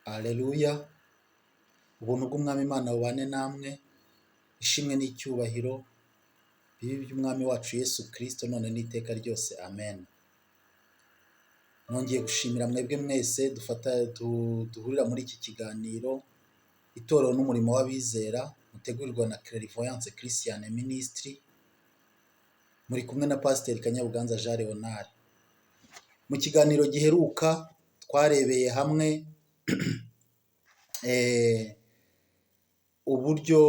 Aleluya! Ubuntu bw'Umwami Imana bubane namwe, ishimwe n'icyubahiro bibe iby'Umwami wacu Yesu Kristo none n'iteka ryose, amen. Nongeye gushimira mwebwe mwese dufata duhurira muri iki kiganiro, Itorero n'umurimo w'abizera, mutegurirwa na Clairvoyance Christian Ministry, muri kumwe na Pasiteri Kanyabuganza Jean Leonard. Mu kiganiro giheruka twarebeye hamwe uburyo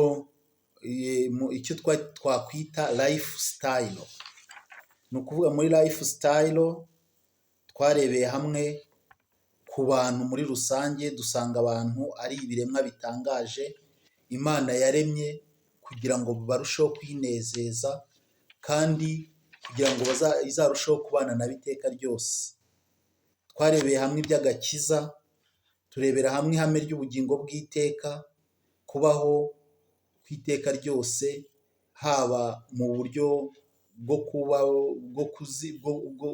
icyo twakwita life style. Ni ukuvuga muri life style twarebeye hamwe ku bantu muri rusange, dusanga abantu ari ibiremwa bitangaje Imana yaremye kugira ngo barusheho kuyinezeza kandi kugira ngo izarusheho kubana nabo iteka ryose. Twarebeye hamwe iby'agakiza, turebera hamwe ihame ry'ubugingo bw'iteka, kubaho kw'iteka ryose, haba mu buryo bwo kuba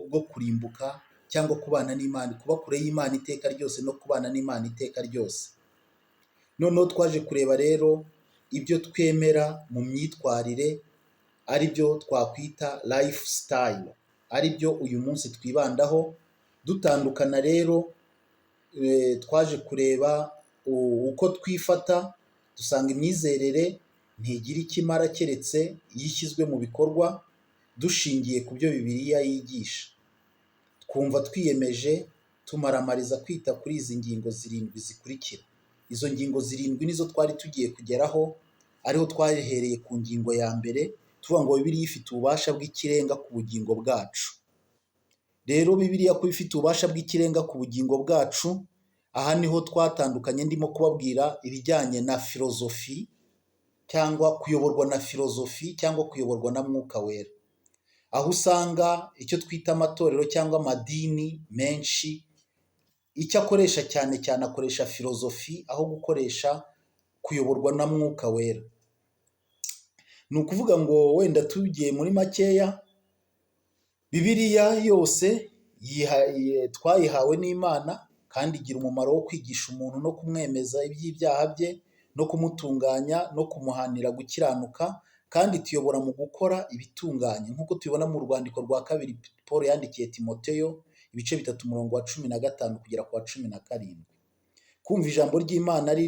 bwo kurimbuka cyangwa kubana n'Imana, kuba kure y'Imana iteka ryose no kubana n'Imana iteka ryose. Noneho twaje kureba rero ibyo twemera mu myitwarire, ari byo twakwita life style, ari byo uyu munsi twibandaho. Dutandukana rero, twaje kureba uko twifata, dusanga imyizerere ntigira icyo imara keretse iyo ishyizwe mu bikorwa, dushingiye ku byo Bibiliya yigisha. Twumva twiyemeje tumaramariza kwita kuri izi ngingo zirindwi zikurikira. Izo ngingo zirindwi nizo twari tugiye kugeraho, ariho twahereye ku ngingo ya mbere, tuvuga ngo Bibiliya ifite ububasha bw'ikirenga ku bugingo bwacu. Rero Bibiliya kuba ifite ububasha bw'ikirenga ku bugingo bwacu, aha niho twatandukanye ndimo kubabwira ibijyanye na filozofi cyangwa kuyoborwa na filozofi cyangwa kuyoborwa na Mwuka Wera. Aho usanga icyo twita amatorero cyangwa amadini menshi, icyo akoresha cyane cyane akoresha filozofi aho gukoresha kuyoborwa na Mwuka Wera. Ni ukuvuga ngo wenda tugiye muri makeya, Bibiliya yose twayihawe n'Imana kandi igira umumaro wo kwigisha umuntu no kumwemeza iby'ibyaha bye no kumutunganya no kumuhanira gukiranuka, kandi ituyobora mu gukora ibitunganye nk'uko tubibona mu rwandiko rwa kabiri Paul yandikiye Timoteyo, ibice 3 umurongo wa 15 kugera ku wa 17. Kumva ijambo ry'Imana ari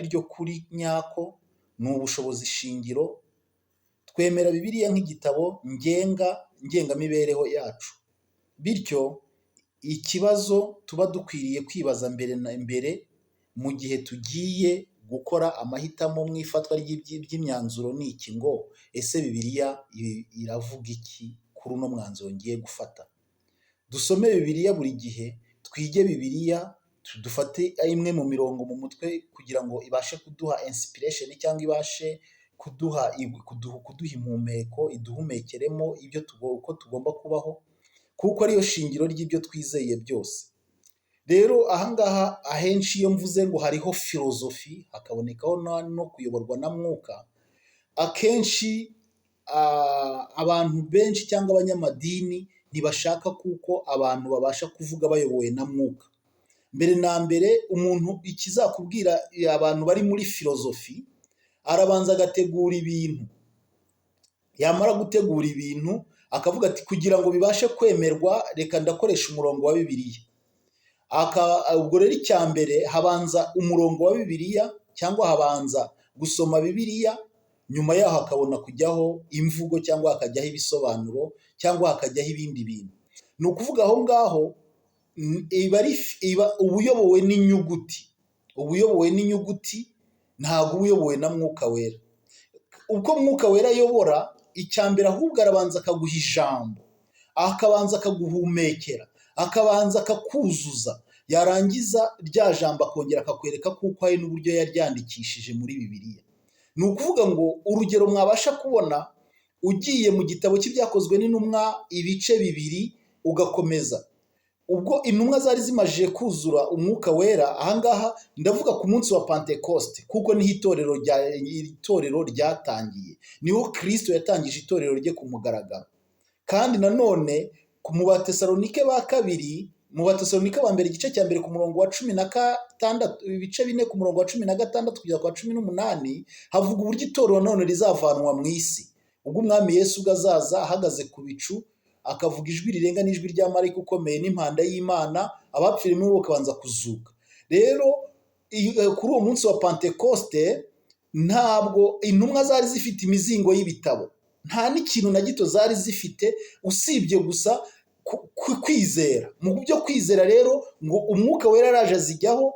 ryo kuri nyako ni ubushobozi shingiro. Twemera Bibiliya nk'igitabo ngengamibereho yacu. Bityo ikibazo tuba dukwiriye kwibaza mbere na mbere mu gihe tugiye gukora amahitamo mu ifatwa ry'imyanzuro ni iki ngo: ese Bibiliya iravuga iki kuri uno mwanzuro ngiye gufata? Dusome Bibiliya buri gihe, twige Bibiliya, dufate imwe mu mirongo mu mutwe kugira ngo ibashe kuduha inspiration cyangwa ibashe kuduha impumeko, iduhumekeremo ibyo uko tugomba kubaho, kuko ariyo shingiro ry'ibyo twizeye byose. Rero aha ngaha ahenshi iyo mvuze ngo hariho filozofi hakabonekaho no kuyoborwa na Mwuka, akenshi abantu benshi cyangwa abanyamadini ntibashaka kuko abantu babasha kuvuga bayobowe na Mwuka. Mbere na mbere umuntu ikizakubwira abantu bari muri filozofi, arabanza agategura ibintu, yamara gutegura ibintu akavuga ati: "Kugira ngo bibashe kwemerwa, reka ndakoresha umurongo wa Bibiliya." Ubwo rero icya mbere habanza umurongo wa Bibiliya cyangwa habanza gusoma Bibiliya, nyuma yaho hakabona kujyaho imvugo cyangwa hakajyaho ibisobanuro cyangwa hakajyaho ibindi bintu. Ni ukuvuga aho ngaho iba uba uyobowe n'inyuguti, uba uyobowe n'inyuguti, ntabwo uba uyobowe na Mwuka Wera. Uko Mwuka Wera ayobora, icya mbere ahubwo arabanza akaguha ijambo, akabanza akaguhumekera, akabanza akakuzuza, yarangiza rya jambo akongera akakwereka kuko hari n'uburyo yaryandikishije muri Bibiliya. Ni ukuvuga ngo urugero mwabasha kubona, ugiye mu gitabo cy'Ibyakozwe n'Intumwa ibice 2 ugakomeza, ubwo intumwa zari zimajije kuzura Umwuka Wera, ahangaha ndavuga ku munsi wa Pantekoste, kuko niho itorero ryatangiye, niho Kristo yatangije itorero rye ku mugaragaro. Kandi nanone mu Batesalonike ba kabiri Mu Batesalonika ba mbere, igice cya mbere ku murongo wa 16, ibice 4 ku murongo wa 16 kugeza ku wa 18, havuga uburyo itorero none rizavanwa mu isi ubwo Umwami Yesu ubwo azaza ahagaze ku bicu, akavuga ijwi rirenga n'ijwi rya marayika ukomeye n'impanda y'Imana, abapfiriye muri bo bakabanza kuzuka. Rero kuri uwo munsi wa Pantekoste ntabwo intumwa zari zifite imizingo y'ibitabo, nta n'ikintu na gito zari zifite usibye gusa kwizera. Mu byo kwizera rero ngo Umwuka Wera araje azijyaho,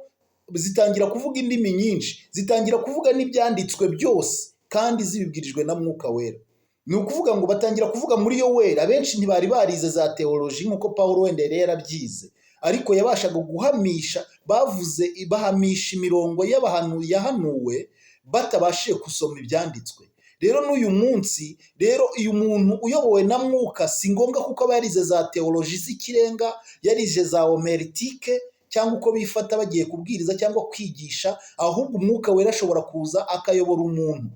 zitangira kuvuga indimi nyinshi, zitangira kuvuga n'ibyanditswe byose kandi zibibwirijwe na Mwuka Wera. Ni ukuvuga ngo batangira kuvuga muri Yoweri. Abenshi ntibari barize za teoloji nk'uko Pawulo wenda yari yarabyize, ariko yabashaga guhamisha. Bavuze bahamisha imirongo y'abahanu yahanuwe batabashije gusoma ibyanditswe. Rero n'uyu munsi rero, uyu muntu uyobowe na Mwuka si ngombwa kuko aba yarize za teoloji z'ikirenga, yarize za homilétique cyangwa uko bifata bagiye kubwiriza cyangwa kwigisha, ahubwo Umwuka Wera ashobora kuza akayobora umuntu,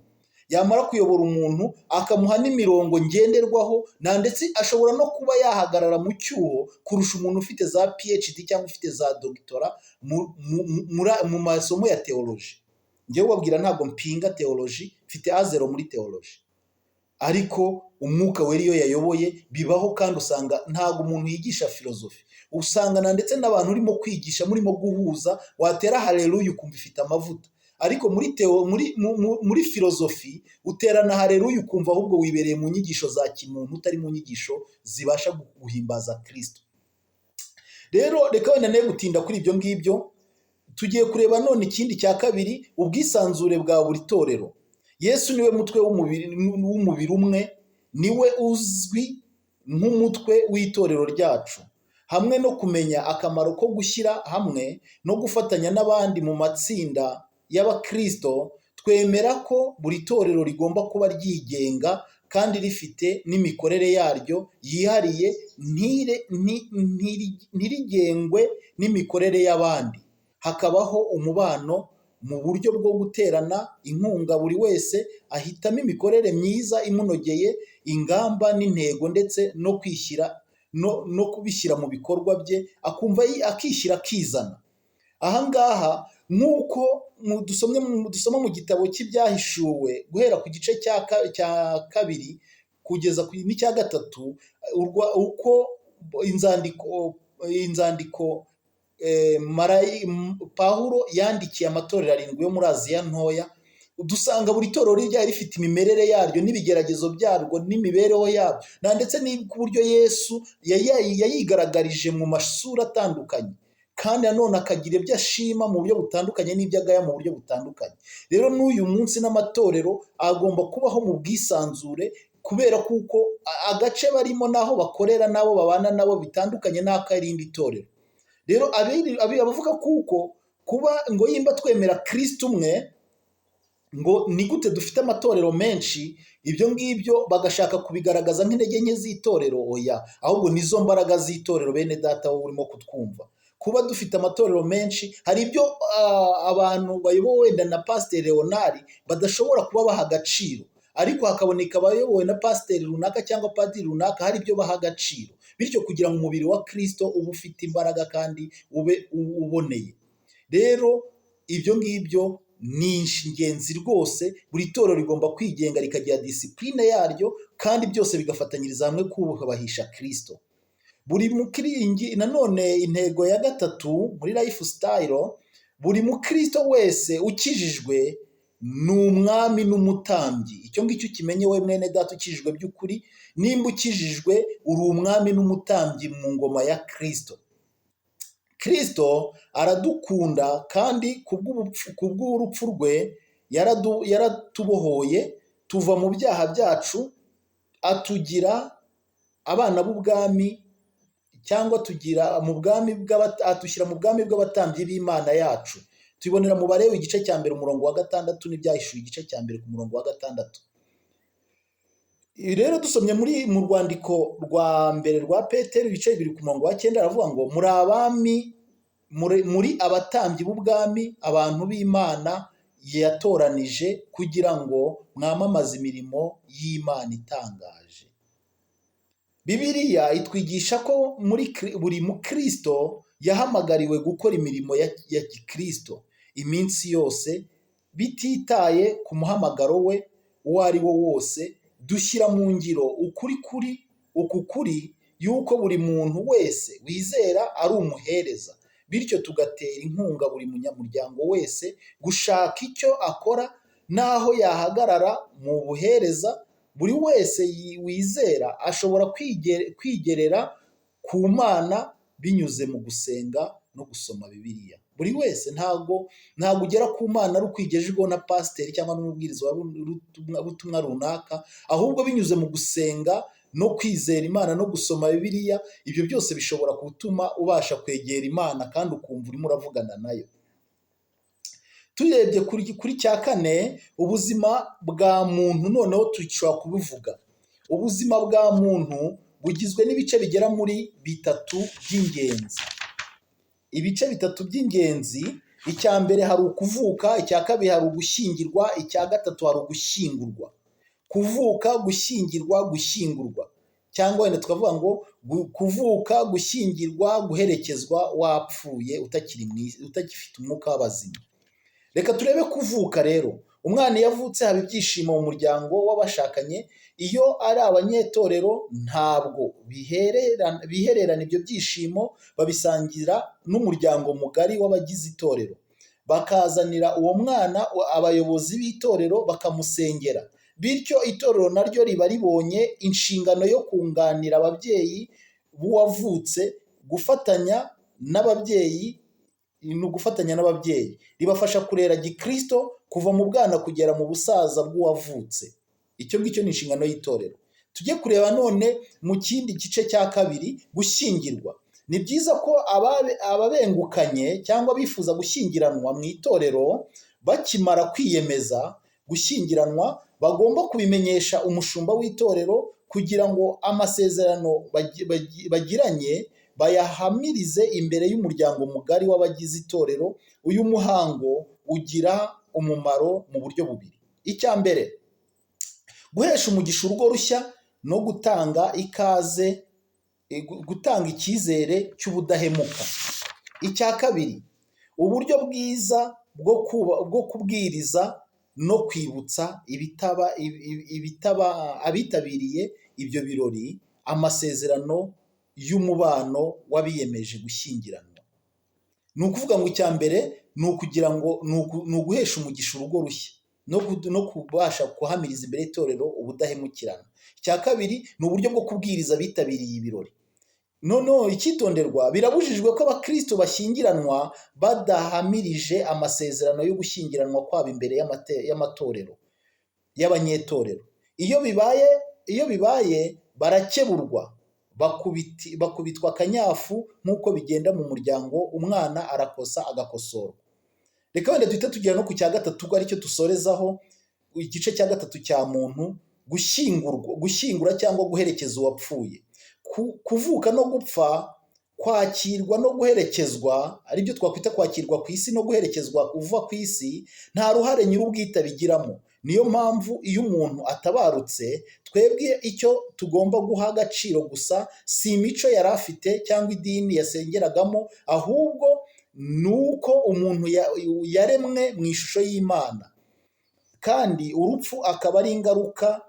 yamara kuyobora umuntu akamuha n'imirongo ngenderwaho, na ndetse ashobora no kuba yahagarara mu cyuho kurusha umuntu ufite za PhD cyangwa ufite za doctorat mu masomo ya teoloji. Njyewe ubabwira ntabwo mpinga teoloji, mfite A0 muri teoloji, ariko Umwuka Wera iyo yayoboye bibaho. Kandi usanga ntabwo umuntu yigisha filozofi, usanga na ndetse n'abantu urimo kwigisha murimo guhuza, watera haleluya ukumva ifite amavuta, ariko muri teo muri mu- mu- muri filozofi uterana haleluya ukumva ahubwo wibereye mu nyigisho za kimuntu, utari mu nyigisho zibasha guhimbaza Kristo. Rero reka wenda ne gutinda kuri ibyo ngibyo, tugiye kureba none ikindi cya kabiri, ubwisanzure bwa buri torero. Yesu niwe mutwe w'umubiri umwe, niwe uzwi nk'umutwe w'itorero ryacu. Hamwe no kumenya akamaro ko gushyira hamwe no gufatanya n'abandi mu matsinda y'abakristo, twemera ko buri torero rigomba kuba ryigenga kandi rifite n'imikorere yaryo yihariye, ntirigengwe n'imikorere y'abandi, hakabaho umubano mu buryo bwo guterana inkunga, buri wese ahitamo imikorere myiza imunogeye, ingamba n'intego, ndetse no kwishyira no kubishyira mu bikorwa bye, akumva akishyira akizana. Ahangaha nk'uko dusoma mu gitabo cy'Ibyahishuwe guhera ku gice cya kabiri kugeza ku n'icya gatatu, uko inzandiko Pawulo yandikiye amatorero arindwi yo muri Aziya Ntoya, dusanga buri torero ryari rifite imimerere yaryo n'ibigeragezo byarwo n'imibereho yabyo, na ndetse ku buryo Yesu yayigaragarije mu masura atandukanye, kandi nanone akagira ibyo ashima mu buryo butandukanye n'ibyo agaya mu buryo butandukanye. Rero n'uyu munsi n'amatorero agomba kubaho mu bwisanzure, kubera kuko agace barimo n'aho bakorera n'abo babana nabo bitandukanye n'ak'irindi torero. Rero abavuga kuko kuba ngo yimba twemera Kristo umwe, ngo ni gute dufite amatorero menshi, ibyo ngibyo bagashaka kubigaragaza nk'intege nke z'itorero. Oya, ahubwo nizo mbaraga z'itorero. Bene data, wowe urimo kutwumva, kuba dufite amatorero menshi, hari ibyo abantu bayobowe wenda na Pasiteri Leonard badashobora kuba baha agaciro, ariko hakaboneka abayobowe na pasiteri runaka cyangwa padiri runaka hari ibyo baha agaciro, bityo kugira ngo umubiri wa Kristo ube ufite imbaraga kandi ube uboneye. Rero ibyo ngibyo ni ingenzi rwose. Buri torero rigomba kwigenga, rikagira discipline yaryo, kandi byose bigafatanyiriza hamwe kubahisha Kristo. Buri mukiringi, nanone intego ya gatatu muri lifestyle, buri mukristo wese ukijijwe ni umwami n'umutambyi. Icyo ngicyo ukimenye we mwene data ukijijwe by'ukuri, nimba ukijijwe uri umwami n'umutambyi mu ngoma ya Kristo. Kristo aradukunda kandi kubw'urupfu rwe yaratubohoye tuva mu byaha byacu, atugira abana b'ubwami cyangwa tugira mu bwami, atushyira mu bwami bw'abatambyi b'Imana yacu. Tubibonera mu Balewi igice cya mbere umurongo wa 6 n'Ibyahishuwe igice cya mbere ku murongo wa 6. Rero dusomye mu rwandiko rwa mbere rwa Petero ibice 2 ku murongo wa 9, aravuga ngo muri abami, muri abatambyi b'ubwami, abantu b'Imana yatoranije kugira ngo mwamamaze imirimo y'Imana itangaje. Bityo rero buri mukristo Bibiliya itwigisha ko muri buri mukristo yahamagariwe gukora imirimo ya gikristo iminsi yose, bititaye ku muhamagaro we uwo ari wo wose. Dushyira mu ngiro ukuri kuri uku kuri yuko buri muntu wese wizera ari umuhereza, bityo tugatera inkunga buri munyamuryango wese gushaka icyo akora n'aho yahagarara mu buhereza. Buri wese wizera ashobora kwigerera ku Mana binyuze mu gusenga no gusoma Bibiliya. Buri wese, ntabwo ugera ku Mana ari uko uyigejejweho na pasiteri cyangwa n'umubwirizabutumwa runaka, ahubwo binyuze mu gusenga no kwizera Imana no gusoma Bibiliya. Ibyo byose bishobora gutuma ubasha kwegera Imana kandi ukumva urimo uravugana nayo. Turebye kuri cya kane, ubuzima bwa muntu, noneho dushobora kubivuga. Ubuzima bwa muntu bugizwe n'ibice bigera muri bitatu by'ingenzi. Ibice bitatu by'ingenzi: icya mbere hari ukuvuka, icya kabiri hari ugushyingirwa, icya gatatu hari ugushyingurwa. Kuvuka, gushyingirwa, gushyingurwa, cyangwa wenda tukavuga ngo kuvuka, gushyingirwa, guherekezwa wapfuye utakiri utagifite umwuka w'abazima. Reka turebe kuvuka rero. Umwana iyo avutse haba ibyishimo mu muryango w'abashakanye. Iyo ari abanyetorero ntabwo bihererana ibyo byishimo, babisangira n'umuryango mugari w'abagize itorero, bakazanira uwo mwana abayobozi b'itorero bakamusengera. Bityo itorero naryo riba ribonye inshingano yo kunganira ababyeyi b'uwavutse, gufatanya n'ababyeyi, ni ugufatanya n'ababyeyi, ribafasha kurera gikristo kuva mu bwana kugera mu busaza bw'uwavutse. Icyo ngicyo ni inshingano y'itorero. Tujye kureba none mu kindi gice cya kabiri, gushyingirwa. Ni byiza ko ababengukanye cyangwa bifuza gushyingiranwa mu itorero, bakimara kwiyemeza gushyingiranwa, bagomba kubimenyesha umushumba w'itorero kugira ngo amasezerano bagiranye bayahamirize imbere y'umuryango mugari w'abagize itorero. Uyu muhango ugira umumaro mu buryo bubiri: icya mbere, guhesha umugisha urugo rushya no gutanga ikaze, gutanga icyizere cy'ubudahemuka. Icya kabiri, uburyo bwiza bwo kubwiriza no kwibutsa ibitaba abitabiriye ibyo birori amasezerano y'umubano w'abiyemeje gushyingiranwa. Ni ukuvuga ngo icya mbere ni ukugira ngo ni uguhesha umugisha urugo rushya no kubasha guhamiriza imbere y'itorero ubudahemukirana. Icya kabiri ni uburyo bwo kubwiriza abitabiriye ibirori. Noneho icyitonderwa: birabujijwe ko abakristo bashyingiranwa badahamirije amasezerano yo gushyingiranwa kwabo imbere y'amatorero, y'abanyetorero. Iyo bibaye barakeburwa, bakubitwa akanyafu nk'uko bigenda mu muryango, umwana arakosa agakosorwa. Reka wenda duhite tugera no ku cya gatatu, aricyo dusorezaho, igice cya gatatu cya muntu, gushyingurwa, gushyingura cyangwa guherekeza uwapfuye. Kuvuka no gupfa, kwakirwa no guherekezwa, aribyo twakwita kwakirwa ku isi no guherekezwa uva ku isi, nta ruhare nyir'ubwite abigiramo. Niyo mpamvu iyo umuntu atabarutse, twebwe icyo tugomba guha agaciro gusa si imico yari afite cyangwa idini yasengeragamo, ahubwo ni uko umuntu yaremwe mu ishusho y'Imana, kandi urupfu akaba ari ingaruka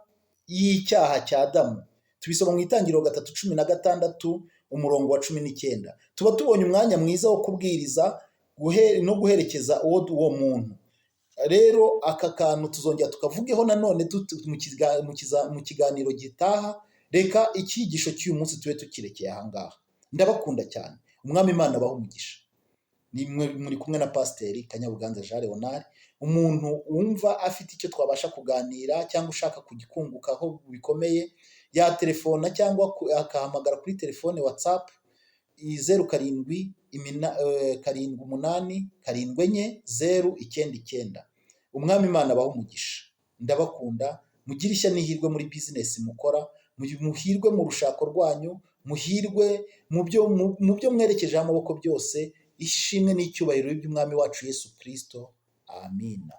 y'icyaha cya Adamu. Tubisoma mu Itangiriro 3:16, umurongo wa 19. Tuba tubonye umwanya mwiza wo kubwiriza no guherekeza uwo muntu. Rero aka kantu tuzongera tukavugeho nanone mu kiganiro gitaha. Reka icyigisho cy'uyu munsi tube tukirekeye aha ngaha. Ndabakunda cyane, Umwami Imana abahe umugisha. Ni muri kumwe na Pasiteri Kanyabuganza Jean Leonard. Umuntu wumva afite icyo twabasha kuganira cyangwa ushaka kugikungukaho bikomeye, yatelefona cyangwa akahamagara kuri telefone WhatsApp 07 78 74 099. Umwami Imana abahe umugisha. Ndabakunda, mugire ishya n'ihirwe muri bizinesi mukora, muhirwe mu rushako rwanyu, muhirwe mu byo mwerekejeho amaboko byose. Ishimwe n'icyubahiro by'Umwami wacu Yesu Kirisito. Amina.